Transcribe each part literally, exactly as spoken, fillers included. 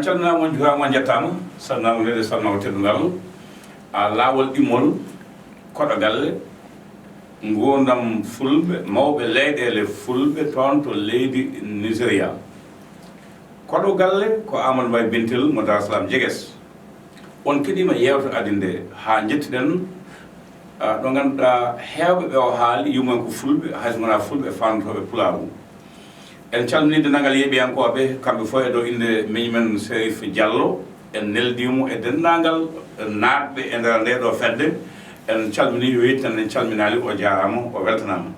Calminaama, on njuuraama, on njettaama, salminaama leydi, salminaama teddungal. A laawol ɗimmol, koɗo galle, nguurndam fulɓe, mawɓe leyɗeele fulɓe toon to leydi Nigeria. Koɗo galle ko Amadou Mbaye Bintel mo Dar Salam Jeges. On keɗiima yeewtere aadi nde haa njettiɗen, ah, ɗo ngannduɗaa heewɓe ɓe o haali, yumma en ko fulɓe, hay so ngonaa fulɓe, faandotooɓe pulaaru. En calminii denndaangal yeeɓiyankooɓe, kamɓe fof e dow innde miñi men Serif Diallo. En neldiimo e denndaangal naatɓe e nder ndee ɗoo fedde. En calminii, yo yettan, en calminaali, o jaaraama, o weltanaama.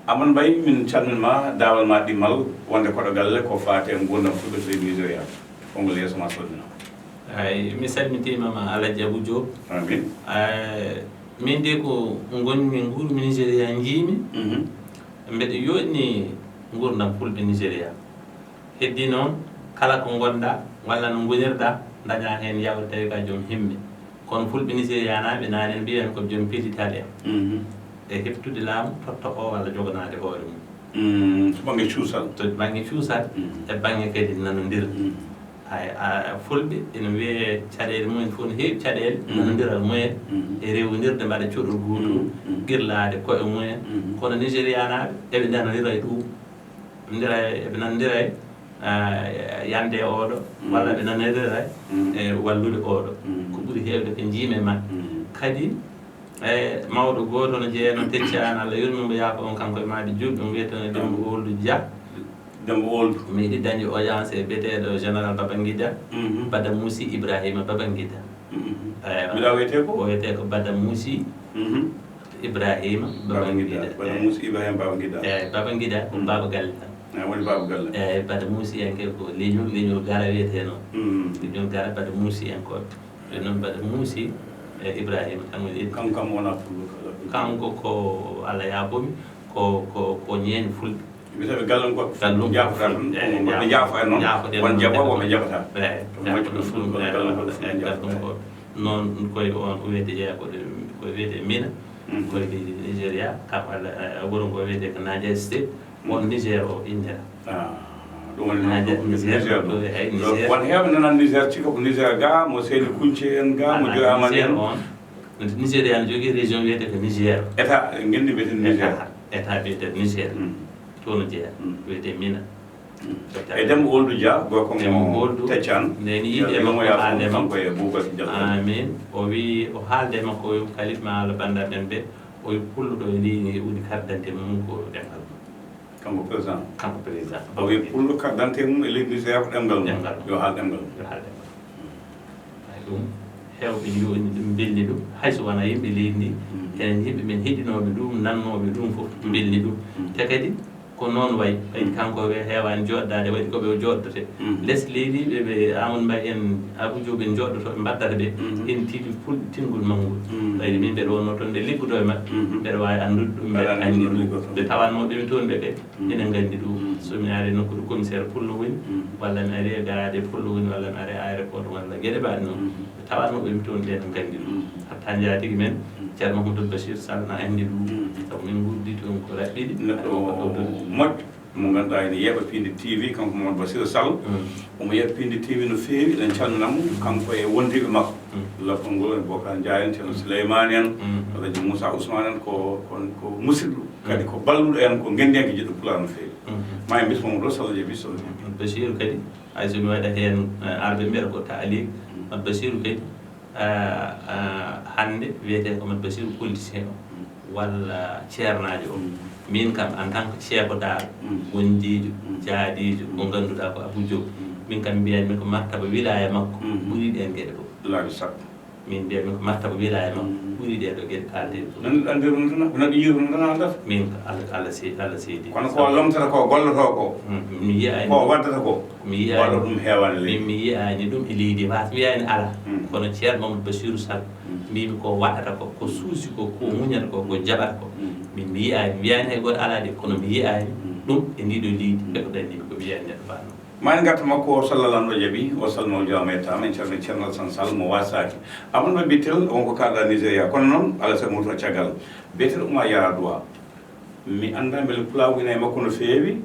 Amadou Mbaye, min calminii ma, daawal ma ɗimmal wonde koɗo galle ko faati e nguurndam fulɓe to leydi Nigeria. Konngol yeeso ma, salminaama. Ay, mi salmitiima ma, Alhaji Abou Diop. Amin. Ay, min de ko ngonmi, nguurmi Nigeria, njiimi. Mhm. Mbeɗa yooɗni nguurndam fulɓe Nigeria. Heddii noon, kala ko ngonɗaa, walla no ngonirɗaa, dañaa heen yawde tawi ko a joom himme. Kono fulɓe Nigeria naaɓe naane en mbiyan ko joom pitital en. Mhm. E heɓtude laamu, totta o walla joganaade hoore mum. Mm, to bannge cuusal. To bannge cuusal, mhm, e bannge kadi nanondiral. Mhm. Ay, a, fulɓe ene wiyee caɗeele mumen fof ne heewi caɗeele, mhm, nanondiral mumen, mhm, e rewondirde mbaɗa cuɗol gootol, mhm, mhm, qirlaade koye mumen. Mhm. Kono Nigeria naaɓe, eɓe nanondira e ɗum. Ndira e, eɓe nanondira e, ah, yande e oɗo, mhm, walla ɓe nanondira e, mhm, e wallude oɗo. Mhm. Ko ɓuri heewde ko njiimi e maɓɓe. Mhm. Kadi, e mawɗo gooto no jeeyano Teccaani, Allah yurmo mo, yaafo on, kanko e maaɓe juulɓe, mo wiyetee Demba Ouldu Dia. Demba Ouldu. Mi yiɗi dañde audience e biyeteeɗo Général Babangida, mhm, Badamusi Ibrahima Babangida. Mhm. Ewa. Mbiɗa wiyetee ko? O wiyetee ko Badamusi, mhm, Ibrahima Babangida. Babangida. Badamusi Ibrahima Babangida. Eyi, Babangida ko, mhm, baaba galle tan. Eyi, woni baaba galle. Eyi, Badamusi en ke ko leñol, leñol Gara wiyetee noon. Mhm. Leñol Gara, Badamusi en ko. Ɓe noon Badamusi e Ibrahima tan woni. Kanko kam wona pullo kala. Kanko ko, Allah yaafomi, ko, ko, ko ñeeño fulɓe. Mbiyetee ɓe gallon ko. Gallon ko jaafoɗaa ɗum, eyi, ɓe jaafo en noon, jaafoɗen won noon, jaɓooɓe, ɓe jaɓataa. Eyi, to moƴƴo ɗum fulɓe, gallon ko fulɓe, eyi, jaafo. Gallon ko noon, ko e on o wiyetee jeyaa ko ɗo, ko wiyetee Mina, mhm, ko e Nigeria, kam Allah, eh, wuro ngo wiyetee ko Niger State, won, mhm, Niger o innira. Ah, ɗum woni noon, Niger, ɗum Niger, Niger ɗo, ɗo, eyi, ɗo Niger. Won heewɓe nanani Niger, cika ko Niger ga, mo Seydi Kunce en ga, mo Joyaama en. Niger on, Nigeria ne jogii région wiyetee ko Niger. État, ngenndi mbiyetee Niger. État, état mbiyetee Niger. Mm. Toon o jeyaa, mm, wiyetee Mina. Mm. E Demba Ouldu Dia, gorko mo Teccaani. Nde ni yiɗi e makko haalde makko. Kanko e Boubacar Diallo. Amin. O wi, o haalde makko, o wi, "Khalif, ma haal banndiraaɓe ɓe, o wi pullo ɗo e leydi ndi, woni carte d'identité mum ko ɗemngal mum." Kanko président. Kanko président. O wi pullo carte d'identité mum e leydi ndi, so yaa ko ɗemngal mum. Ɗemngal mum. Yo haal ɗemngal mum. Yo haal ɗemngal mum. Ay, ɗum, heewɓe njooni ɗum mbelni ɗum, hay so wonaa yimɓe leydi ndi, mm, enen yimɓe men heɗinooɓe ɗum, nannooɓe ɗum fof, mm, mbelni ɗum. Mm. Te kadi ko noon wayi, ɓayde, mm, kanko ɓe heewaani jooɗdaade, waɗi ko ɓe jooɗdotee. Mm. Les leydi ɓe, ɓe Amadou Mbaye en, Abou Diop en njooɗdotoo, ɓe mbaddata ɓe, mm, en tiiɗi fulɓe tingol manngol. Mm. Ɓayde min mbeɗa wonnoo toon, mbeɗa liggotoo e maɓɓe, mm, mbeɗa waawi anndude ɗum, mbeɗa anndi ɗum. Ɓe tawatnoo ɓe toon ɓe kadi. Mm. Ene nganndi ɗum. Mm. So mi arii nokku ɗo commissaire pullo woni, mm, walla mi arii e garaade pullo woni, walla mi arii aéroport walla geɗe mbaɗe noon. Mm. Ɓe tawatnoo ɓe mi toon ɓe ene nganndi ɗum. Mm. Hatta njaatigi men, mm, Ceerno Mahmoudou Bachir Sall na anndi ɗum. Mm. Sabu min nguurdi toon ko raɓɓiɗi. Neɗɗo moƴƴo mo ngannduɗaa ene yeeɓa Piindi T V, kanko Mamadou Bachir Sall. Mm. Omo yeeɓa Piindi T V no feewi, eɗen calmina mo, kanko e wondiiɓe makko. Mm. Lappol ngol woni Bocar Ndiaye en, Ceerno Souleymane en, mm, Alhaji Moussa Ousmane en, ko, ko, ko musidɗo, kadi ko balluɗo en, ko ngenndiyanke jiɗɗo Pulaar no feewi. Mhm. Ma en mbiyat Mamadou Sall, jaɓi Sall. Basiiru kadi, hay so mi waɗa heen, eh, arɓe mbiɗa ko taaliik, mhm, Mat Basiiru kadi, ah, ah, hannde wiyetee ko Mat Basiiru politicien o, mhm, walla ceernaajo o. Mhm. Min kam, en tant que chef daal, mhm, wondiijo, mhm, jaadiijo, mo, mhm, ngannduɗaa ko Abou Diop, mhm, min kam mbiyatmi ko martaba wilaya makko, mhm, ɓuri ɗeen geɗe fof. Laabi sappo. Min mbiyatmi ko martaba wilaya makko, mm, ɓuri ɗee ɗoo geɗe kaalden ɗo. Nan anndi ɗum tan, ko nan yiyi ɗum tan haaldata. Min ko Allah, Allah se-, Allah seedi. Kono ko lomtata ko, gollotoo ko, mm, mi yiyaani ko ɗum, waddata ko, mi yiyaani, walla ɗum heewaani leydi. Min mi yiyaani ɗum e leydi, mi yiyaani alaa. Mm. Kono Ceerno Mamadou Bachirou Sall, mm, mbiymi ko waɗata ko, ko suusi ko, ko muñata ko, ko jaɓata ko. Mm. Min mi yiyaani, mi wiyaani hay gooto alaa de, kono mi yiyaani, mm, ɗum e ndii ɗoo leydi, mm, ɓe ko dañmi ko mi yiyaani neɗɗo baa noon. Ma en ngartu makko, o sallalano ɗo jaɓi, o salmo, o jaama yettaama, en calmini Ceerno Alassane Sall mo Wasaaki. Amadou Mbaye Bittel, on ko kaalɗaa Nigéria. Kono noon, alaa sago mo to caggal. Biyeteeɗo Oumar Yaradoua. Mi anndaa mbele pulaagu ina e makko no feewi,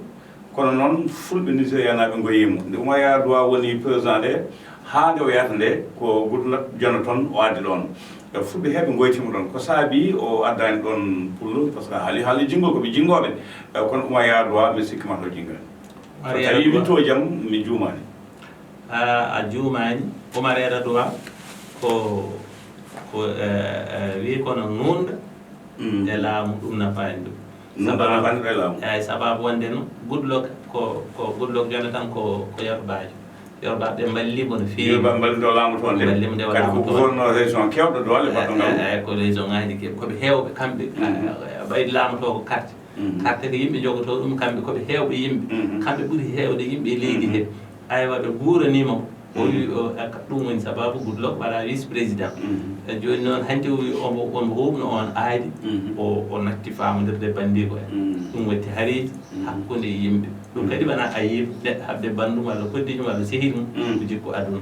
Kono noon, Fulɓe Nigérianaaɓe ngoyii mo. Nde Oumar Yar'Adua woni président nde, haa nde o yahata nde, ko Goodluck Jonathan o addi ɗoon. E Fulɓe heewɓe ngoytii mo ɗoon. Ko saabii o addaani ɗoon Pullo, par ce que haali, haali jinngol, ko ɓe jinngooɓe. E kono Oumar Yar'Adua, mi sikki ma to jinngaani. So tawii mi to jam, mi juumaani. A, a juumaani. Oumar Yar'Adua ko, ko, e, e, wii kono nuunɗo e laamu, ɗum nafaani ɗum. Nuunɗo nafaani ɗum e laamu. Eey, sababu wonde no Goodluck ko, ko Goodluck Jonathan ko, ko Yorubaajo. Yorubaaɓe ɓe mballii mo no feewi. Yorubaaɓe mballii nde o laamu toon nde. Mballii mo nde o laamu toon. Kadi ko gouverneur région keewɗo doole baɗɗo ngal. Eey, eey, ko région ŋaaji keewɗi. Ko ɓe heewɓe kamɓe. Ɓay laamu to ko carte. Carte ko yimɓe njogotoo ɗum, kamɓe ko ɓe heewɓe yimɓe. Kamɓe ɓuri heewde yimɓe e leydi he. Aywa, ɓe nguuranii mo. O wi o, e, ka-, ɗum woni sababu Goodluck waɗa vice président. E, jooni noon, hanti o wi omo, omo huuɓno oon aadi, o, o natti faamondirde banndiiko en. Ɗum watti hariiji hakkunde yimɓe. Ɗum kadi wona ayib, neɗɗo haɓde banndum walla koddiijo walla sehil mum, ko jikku aduna.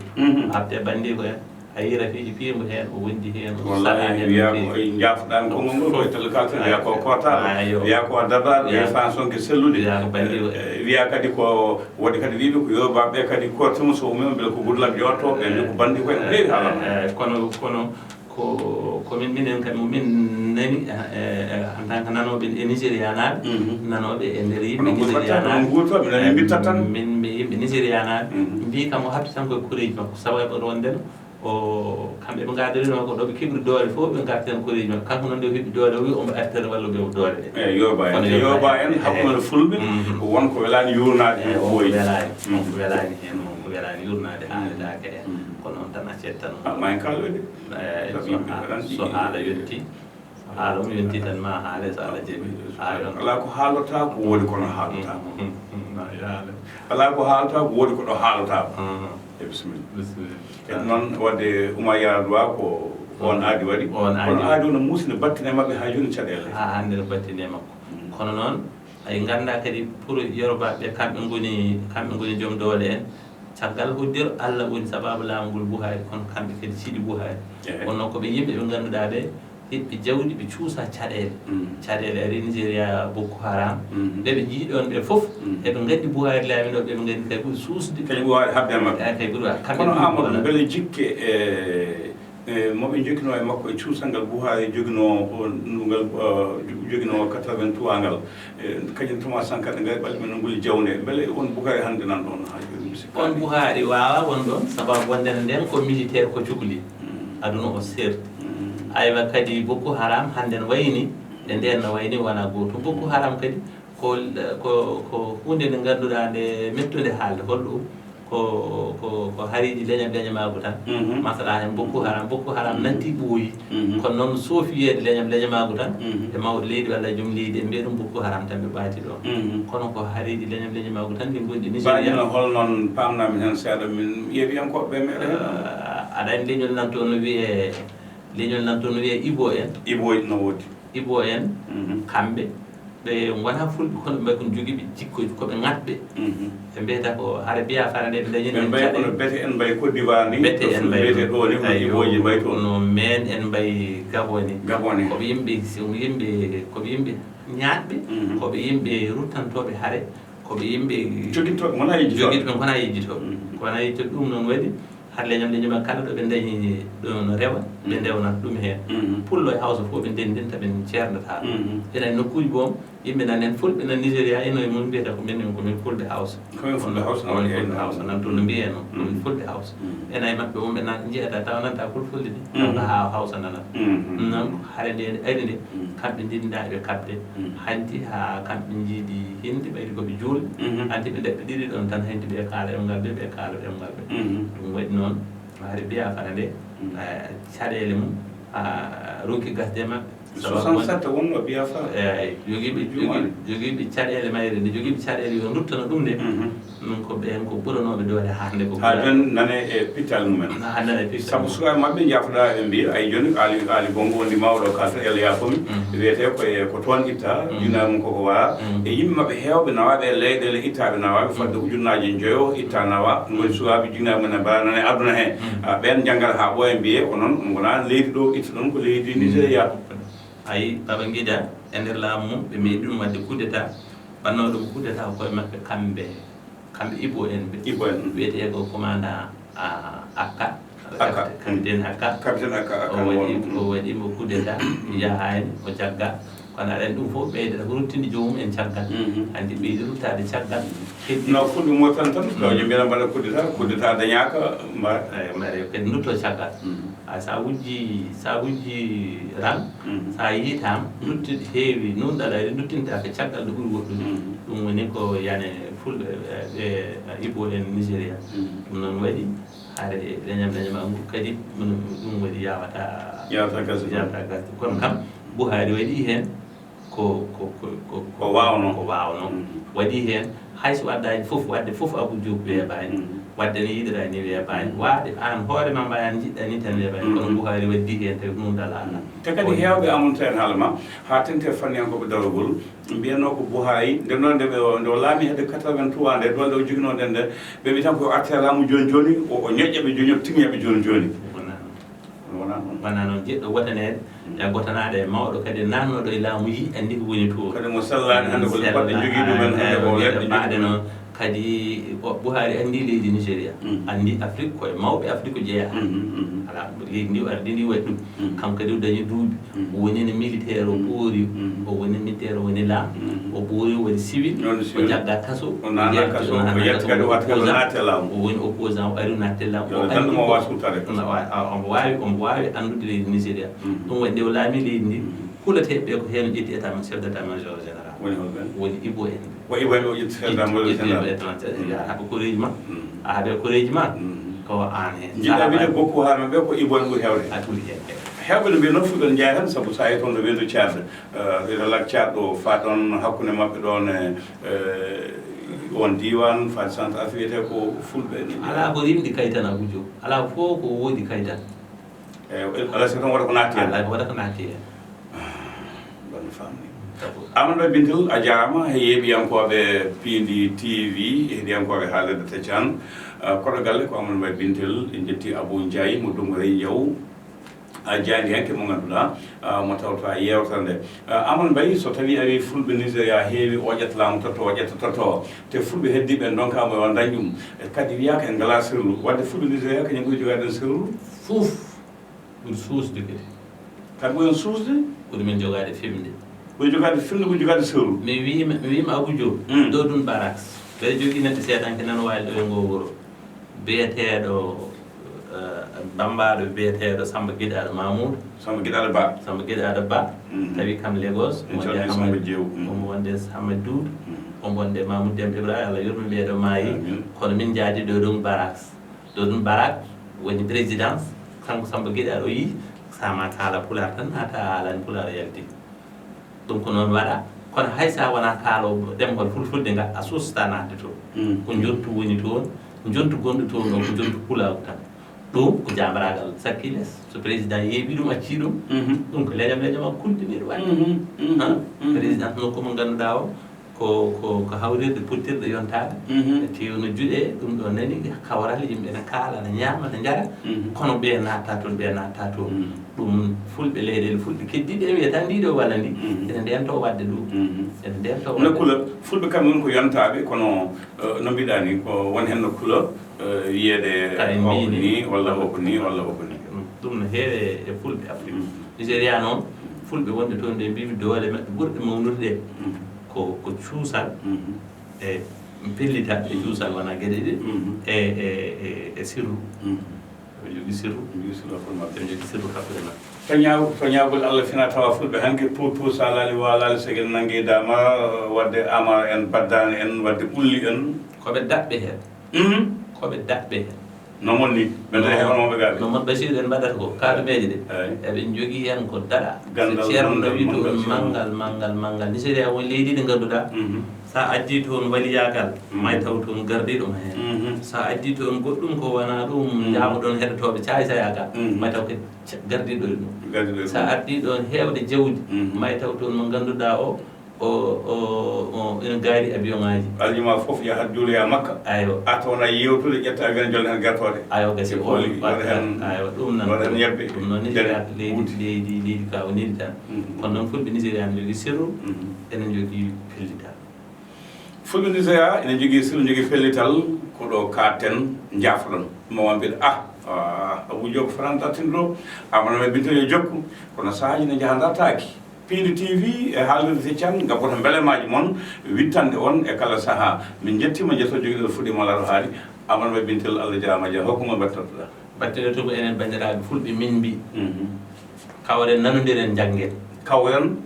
Haɓde banndiiko en, a yii rafiiji piimbo heen, o wondi heen, o saɗaani heen no feewi. Wallaahi, wiyaa ko e njaafɗaani konngol ngol, ko e télé kalten, wiyaa ko kortaaɗo, wiyaa ko a dabaaɗo, wiyaa fansonke sellude. Wiyaa ko banndiiko en. E, wiyaa kadi ko Woodi kadi wiyɓe ko Yorubaaɓe ɓe kadi, koorti mum so ummii, mbele ko Goodluck jooɗotoo, ɓe mbiya ko banndiiko en heewi haalana. Eey, kono, kono ko, ko min, minen kadi, mo min nani, e, e, en tant que nanooɓe e Nigérianaaɓe, nanooɓe e nder yimɓe Nigérianaaɓe. Kono nguurtooɓe, nani mbittat tan. Min, min yimɓe Nigérianaaɓe, mbii kam o haɓti tan ko e koreeji makko, sabu eɓe ɗon nden, O, kamɓe ɓe ngaadorinoo ko ɗo ɓe keɓri doole fof, ɓe ngarti tan koreeji maɓɓe. Kanko noon nde o heɓi doole, o wi omo artira wallude mo doole ɗe. Eey, Yoruba en. Kono Yoruba en, hakkunde Fulɓe, ko won ko welaani yuurnaade heen, ko ɓooyi. Welaani, won ko welaani heen, won ko welaani yuurnaade, haaletaake heen. Kono on tan accet tan. Ah, ma en kaaloyde. Eey, so haala yontii, Haala mum yontii tan ma haale, so Allah jaɓii. Haala. Alaa ko haalotaa ko woodi kono haalotaa. Alaa ko haalotaa ko woodi ko ɗo haalotaa. E bisimilla. Bisimilla. Kadi noon, waɗde Oumar Yar'Adua ko oon aadi waɗi. Oon aadi. Kono aadi o no muusi, no battini e maɓɓe haa jooni caɗeele. Haa hannde no battini e makko. Kono noon, ay nganndaa kadi pour Yorubaaɓe ɓe, kamɓe ngoni, kamɓe ngoni joom doole en. Caggal hoddiro Allah woni sababu laamu ngol Buhari, kono kamɓe kadi ciɗi Buhari. Eey. Kono ko ɓe yimɓe ɓe ngannduɗaa ɓe heɓɓe jawdi, ɓe cuusa caɗeele. Caɗeele ari Nigeria, Boko Haram. Ɓe ɓe njii ɗoon ɓe fof, eɓe nganndi Buhari laamiɗo, ɓe ɓe nganndi kay ɓuri suusde. Kañum ɓuri waawde haɓde e maɓɓe. Eey, kay ɓuri wa-, kamɓe kono ɓuri Amadou, wala. Mbele jikke e, e mo ɓe njoginoo e makko e cuusal ngal Buhari joginoo o, ngal, eh, joginoo quatre-vingt-trois ngal? E, kañum tuma sankaaɓe ngaari ɓalli men no nguli jawnde. Mbele on Buhari hannde nan ɗoon haa jooni, mi sikkaani. On Buhari waawaa won ɗoon, sababu wonde no ndeen ko militaire ko cukli. Aduna o seerti. Aywa kadi Boko Haram hannde no wayni, e ndeen no wayni wona gootum. Boko Haram kadi ko, ko, ko huunde nde ngannduɗaa nde mettunde haalde. Holɗum? Ko, ko, ko hariiji leñam leñamaagu tan. Masala heen Boko Haram, Boko Haram nanti ɓooyi. Kono noon soofi wiyeede leñam leñamaagu tan, e mawɗo leydi walla joom leydi, en mbiya ɗum Boko Haram tan, ɓe ɓaati ɗoon. Kono ko hariiji leñam leñamaagu tan ɗi ngonɗi Nigeria. Mbaɗino hol noon, paamnami heen seeɗa, min yeewiyankooɓe ɓe meeɗa heen? Ah, aɗa anndi leñol nan toon no wiyee, leñol nan toon no wiyee Ibo en. Ibo no woodi. Ibo en, kamɓe, ɓe ngonaa Fulɓe, kono ɓe mbayi ko jogiiɓe jikkuuji, ko ɓe ŋatɓe. Ɓe mbiyata ko hara Biafra nde ɓe ndañi ɓe mbayi kono bete en mbayi Côte d'Ivoire ni, bete en mbayi bete ɗo ni, ko Iboji mbayi toon. No men en mbayi Gabon ni. Gabon ni. Ko ɓe yimɓe, si, yimɓe, ko ɓe yimɓe ñaaɗɓe, ko ɓe yimɓe ruttantooɓe hare, ko ɓe yimɓe jogitooɓe, wonaa yejjitooɓe. Jogitooɓe, wonaa yejjitooɓe. Ko wonaa yejjitooɓe, ɗum noon waɗi Hade leñol leñol maɓɓe kala ɗo ɓe ndañi ɗo no rewa, ɓe ndewnata ɗum heen. Pullo e Hawsa fof ɓe ndenndinta, ɓe ceerndataa. Enen nokkuuji boom, yimɓe nan en Fulɓe nan Nigeria, eno e mum mbiyata ko min, ko min Fulɓe Hawsa. Ko min Fulɓe Hawsa, ko min Fulɓe Hawsa, nan toon no mbiyee noon, ko min Fulɓe Hawsa. Ena e maɓɓe wonɓe nan njiyata, tawa nanta Fulfulde de, tawa ko haa Hawsa nanata. Noon, hare nde ari nde, kamɓe ndinda eɓe kaɓde. Hanti haa kamɓe njiidi hindi, ɓayri ko ɓe juulɓe. Hanti ɓe daɓɓi ɗiɗi ɗoon tan, hanti ɓe kaala ɗemngal ɓe, ɓe kaala ɗemngal ɓe. Ɗum waɗi noon, hari Biafra nde, eh, caɗeele mum, ah, ronki gasde e maɓɓe. Sababu won soixante-sept wonnoo Biafra. Eey, jogiiɓe, jogiiɓe, jogiiɓe caɗeele mayre nde, jogiiɓe caɗeele yo nduttano ɗum nde. Ɗum ko ɓeen ko ɓuranooɓe doole hannde ko. Haa jooni nane e pital mumen. Haa nane e pital. Sabu sukaaɓe maɓɓe njaafoɗaa ɓe mbiya, ay jooni, Aali, Aali Bongo wondi mawɗo o kalta, Yalla yaafo mi, wiyetee ko e, ko toon itta, jinaaɓe mum koko wara. E yimɓe maɓɓe heewɓe nawaaɓe e leyɗeele ittaaɓe nawaaɓe, fodde ujunnaaje njoyo itta nawaa, ngoni sukaaɓe jinaaɓe mum ne mbaɗa nane aduna heen. Ah, ɓeen njanngata haa ɓooya mbiyee, ko noon, ngonaa leydi ɗo itta ɗon, ko leydi Nigeria. Ayi, Babangida, e nder laamu mum, ɓe meeɗi ɗum waɗde coup d'état. Wannoo ɗum coup d'état ko koye maɓɓe kamɓe, kamɓe Ibo en ɓe. Ibo en, mm. Wiyetee ko commandant, ah, Akka. Akka, capitaine Akka. Capitaine Akka, Akka o waɗi, o waɗi mo coup d'état, yahaani, o jagga. Kono aɗa anndi ɗum fof ɓeydata ko ruttinde joomum en caggal. Mhm. Hanti ɓeydi ruttaade caggal. Heddi no fuɗɗi mo tan tan, ko yimɓe na mbaɗa coup d'état, coup d'état dañaaka, mba- Eyi, mbaɗe kadi ndutto caggal. Mhm. A, so a wujji, so a wujji ran, mhm, so a yiitaama, mhm, nuttude heewi, nuunɗal ari, nuttinta ko caggal ɗo ɓuri woɗɗude. Mhm. Ɗum woni ko yani fulɓe, e, e, Ibo en Nigeria. Mhm. Ɗum noon waɗi, hare leñam leñam ngu kadi, ɗum, ɗum waɗi yawata, yawata gasde. Yawata gasde. Kono kam, Buhari waɗi heen ko, ko, ko, ko, ko waawnoo. Ko waawnoo. Mhm. Waɗi heen, hay so waddaani fof, wadde fof Abou Diop weeɓaani. Mhm. Wadde ne yiɗiraa ni weeɓaani. Mhm. Waade aan hoore ma mbayan jiɗɗa ni tan weeɓaani. Kono, mhm, Buhari waddi heen tawi ko ɗum dal alaa. Te kadi heewɓe amonta en haala ma, haa tengti e fanniyankooɓe darogol, mbiyatnoo ko Buhari, nde noon nde ɓe, nde o laami hedde quatre-vingt-trois nde, doole o joginoo nden nde, ɓe mbi tan ko o arti e laamu jooni jooni, o, o ñoƴƴa ɓe jooni, o tigna ɓe jooni jooni. Wonaa noon. Wonaa noon. Wonaa noon, jiɗɗo wotaneede, mm, e gotanaade e mawɗo kadi naatnooɗo e laamu, yi anndi ko woni toon. Kadi mo sellaani hannde ko, mm, baɗɗo jogii ɗum en hannde ko, eh, leɗɗe jogii baɗɗo ɗum en. Noon kadi o, Buhari anndi leydi Nigeria, mm, anndi Afrique, ko e mawɓe Afrique o jeyaa. Mm, mm, mm. Alaa, leydi ndi o ardi ndi waɗi ɗum. Mm. Kanko kadi o dañi duuɓi. Mm. O woni no militaire, o, mm, ɓoori, mm, o woni militaire, o woni laam. Mm. O ɓoori, o woni civil, o jagga kaso, o naatna kaso, o yalti kadi o arti kadi o naati e laamu. O woni opposant, o ari o naati e laamu. Yo o dandu mo waawi suutare. O wa-, a, omo waawi, omo waawi anndude leydi Nigeria. Mm. Ɗum waɗi nde o laami leydi ndi, mm, kulateeɓe ɓe ko heen ƴetti état, chef d'état major général. Woni hol ɓen? Woni Ibo en. Ko Ibo en o ƴetti chef d'état major général. Ƴetti état major général. Mm. A haɓa koreeji ma. Mm. A haɓa koreeji ma. Mm. Ko aan heen. Jiɗɗa wiide Boko Haram ɓe ko Ibo en ɓuri heewde. A ɓuri heewde. Heewɓe no mbiya noon fuɗɗoon njaha tan, sabu so a yii toon ɗo weendu Tchad, eh, ɓe lac Tchad ɗo, faa ɗoon hakkunde maɓɓe ɗoon e, eh, oon diiwaan, faa Centrafrique, wiyetee ko fulɓe. Alaa ko rimɗi kay tan, Abou Diop. Alaa fof ko woodi kay tan. Eh, alaa so tan wota ko naatti heen. Alaa ko wota ko naatti heen. Ah, ɗoon mi faamni. Amadou Bintel, a jaaraama, e yeeɓiyankooɓe Piindi T V, e heɗiyankooɓe haalirde Tacaan. Ah, koɗo galle ko Amadou Mbaye Bintel, en njetti Abou Ndiaye mo Donngo Rey Njaw. A jaandi hanke mo ngannduɗaa, ah, mo tawta yeewtere nde. Ah, Amadou Mbaye, so tawii a wii fulɓe Nigeria heewi oƴat laamu totto, oƴat totto, te fulɓe heddiiɓe en ndonkaama yo ndañ ɗum. E kadi wiyaaka en ngalaa sirlu. Wadde fulɓe Nigeria kañum ɓuri jogaade en sirlu? Fof ɓuri suusde kadi. Kadi ɓuri en suusde? Ɓuri men jogaade fimde. Ɓuri jogaade fimde, ɓuri jogaade sirlu. Mi wiima, mi wiima Abou Diop, mm, ɗo ɗum barracks. Mbeɗa jogii neɗɗo seedanke nana waali ɗo e ngoo wuro. Biyeteeɗo, eh, bammbaaɗo biyeteeɗo Samba Giɗaaɗo Mamoudou. Samba Giɗaaɗo Ba. Samba Giɗaaɗo Ba. Mhm. Tawi kam Lagos. En calminii Samba Jeew. Mhm. Omo wonde Samba Doudou. Mhm. Omo wonde Mamoudou Demba Ibrahima, Allah yurmo ɓeeɗo maayi. Amin. Kono min njaadi ɗo ɗum barracks. Ɗo ɗum barracks woni présidence. Kanko Samba Giɗaaɗo o yii, so ma kaala pulaar tan, naata a haalani pulaar yalti. Ɗum ko noon waɗa. Kono hay so a wonaa kaaloowo ɗemngal fulfulde ngal, a suusataa naatde toon. Mm. Ko njontu woni toon, njontu gonɗo toon o ko njontu pulaagu tan. Ɗum ko jaambaraagal sakkii les. So président yeeɓii ɗum, accii ɗum, mhm, ɗum ko leñam leñam kulɗiniiɗo waɗde. Mhm, mhm, han? Mhm. Président nokku mo ngannduɗaa o, ko, ko, ko hawrirde pottirɗe yontaade. Mhm. Teewno juɗe, ɗum ɗo nani, kawral, yimɓe ne kaala, ne ñaama, ne njara. Mhm. Kono ɓe naattaa toon, ɓe naattaa toon. Mhm. Ɗum fulɓe leyɗeele fulɓe keddiiɗe en wiyata ndi ɗo walla ndi. Mhm. Ene ndento waɗde ɗum. Mhm. Ene ndento waɗde. No kula, fulɓe kam woni ko yontaaɓe, kono, eh, no mbiɗaa ni, ko won heen no kula, eh, wiyeede o ko ni, walla o ko ni, walla o ko ni. Mm. Ɗum no heewi e fulɓe Afrik. Mm. Nigeria noon, fulɓe wonɓe toon ɓe mbiimi doole maɓɓe ɓurɗe mawnude ɗe, mm, ko, ko cuusal, mm, e pellital e cuusal, wonaa geɗe ɗe, mm, e, e, e, e sirru. Mm. Ɓe njogii sirru. Ɓe njogii sirru hakkunde maɓɓe. Ɓe njogii sirru hakkunde maɓɓe. Toñaa-, toñaagol Allah fina tawa fulɓe hanki puutu salaali waalaali segel nangi dama, wadde amara en, baddaani en, wadde ɓulli en. Ko ɓe daɓɓe heen. Mhm. Ko ɓe daɓɓe heen. No mon ni, ɓe dañi hono ɓe gaaɓi. No mon Basiiru en mbaɗata ko, kaadumeeje ɗe. Eey. Eɓe njogii heen ko daɗa. Ganndal. So ceerno manngal, wii to manngal, ɗum ceerno. Manngal, manngal, manngal. Nigeria woni leydi ndi ngannduɗaa, mhm, so a addii toon waliyaagal, mhm, may taw toon gardiiɗo ma heen. Mhm. So a addii toon goɗɗum ko wonaa ɗum, mhm, njaamoɗon heɗotooɓe caay-caayaagal, mhm, may taw ko ca-, gardiiɗo e ɗum. Gardiiɗo e ɗum. So a addii ɗoon heewde jawdi, mhm, may taw toon mo ngannduɗaa o, o, o, o, ene gaari avion ŋaaji. Aljuma fof yahat juuloya Makka. Aywa. Arta wona yewtude, ƴetta avion, jolna heen gertooɗe. Aywa, gasi. E pooli, o, waɗa heen, aywa, ɗum nan, waɗa heen ñebbe. Ɗum noon Nigeria, nden leydi, ɓuuti. Leydi, leydi ka o neli tan. Mhm. Kono noon fulɓe Nigeria ne njogii sirru, mhm, ene njogii pellital. Fulɓe Nigeria ina njogii sirlu, njogii pellital, ko ɗo kaaten njaafoɗon. Mo won mbiɗa, ah, ah, Abou Diop Faranta Tindo, Amadou Mbaye Binta yo jokku, kono sahaaji ne njaha dartaaki. Piindi T V e haalirde Feccan, ngabboto mbelemaaji mon, wittande on e kala sahaa. Min njettiima, njetto jogiɗo fuɗɗiima laaɗo haali, Amadou Mbaye Bintel, Allah jaaraama, jaa, hokku ngol mbaɗtottoɗaa. Battane to ko enen banndiraaɓe fulɓe min mbi, Mhm. kawren nanondiren njanngen. Kawren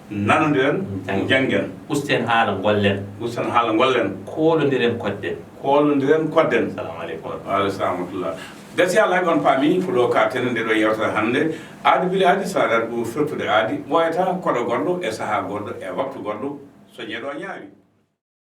nanondiren Njanngen. njanngen. Usten haala ngollen. Usten haala ngollen. Koolondiren kodden. Koolondiren kodden. Salamu aleykum. Wa aleykum salam wa rahmatullah. Gasi Allah on paami ko ɗo ka tenen nde ɗo yewtere hannde. Aadi bili aadi so aɗa ɗum firtude aadi ɓooyata koɗo goɗɗo e sahaa goɗɗo e waktu goɗɗo so ñeɗo ñaawi.